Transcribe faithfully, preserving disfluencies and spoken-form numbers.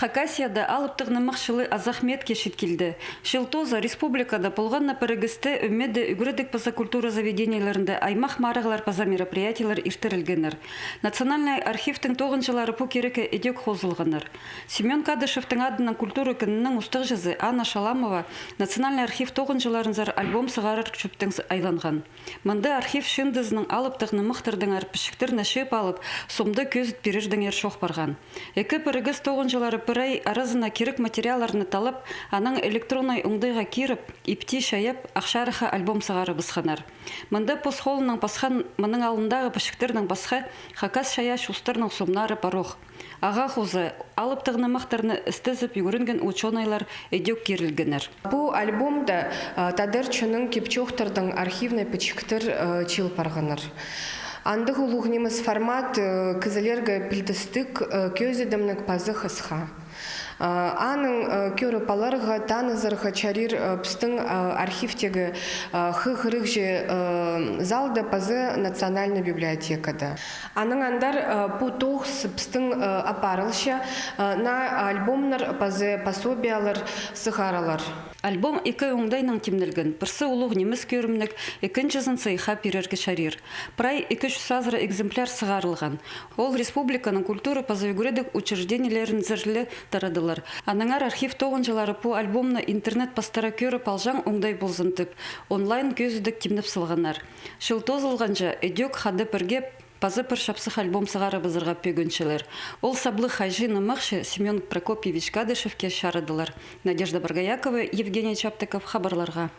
Хакасияда алыптығ нымах чылы азахметке читкелді. Чыл тооза республикада полған на пірігісте ӧмеде ӱгредіг паза культура заведениелерінде аймах марығлар паза мероприятиелер иртірілгеннер. Национальный архивтің тоғынҷылары пу кирекке ідӧк хозылғаннар. Семён Кадышевтің адынаң культура кінінің устағҷызы Анна Шаламова Национальный архив тоғынҷыларынзар альбом сығарар чӧптең с-, айланған. Мында архив чыындызының алыптығ нымахтардаң аар пічіктерні чыып алып, сомда кӧзіт пирердеңер чоох парған. Ікі пірігіс тоғынҷылары пір ай аразына кирек материалларны таллап, анаң электроннай оңдайға киріп, ипти чайап, ах чарыхха альбом сығарыбысханнар. Мында пос холынаң пасхан мының алнындағы пічіктернең пасха хакас чайаачы устарның сомнары пар ох. Ағаа хоза, алыптығ нымахтарны істезіп ӱгренген учёныйлар ідӧк кирілгеннер. Пу альбомда, а, тадар чонның кип-чоохтардаң архивнай пічіктер, а, чыыл парғаннар. Андағ улуғ нимес формат, а, кізілерге пілдістіг, а, кӧзідімніг паза хысха. А, аның, а, кӧріп аларға, танызарға чарир, а, пістің, а, архивтегі, а, хығырығҷы, а, залда паза национальный библиотекада. Анаң андар, а, пу тоғыс пістің, а, апарылча, а, на альбомнар паза пособиялар сығарылар. Альбом ікі оңдайнаң тимнелген. Пірсі улуғ нимес кӧрімніг, ікінҷізін сыйыхха пирерге чарир. Прай ікі чӱс азыра экземпляр сығарылған. Ол республиканың культура паза ӱгредіг учреждениелерінзер ле тарадылар. Аннаңар архив тоғынҷылары пу альбомны интернет пастыра кӧріп алҷаң оңдай ползын тіп, онлайн кӧзідіг тимнеп салғаннар. Чыл тоозылғанҷа, ідӧк хада пірге паза пір чапсых альбом сығарыбызарға пӧгінчелер. Ол саблығ хайҷы-нымахчы Семён Прокопьевич Кадышевке чарадылар. Надежда Боргоякова, Евгений Чаптыков, хабарларға.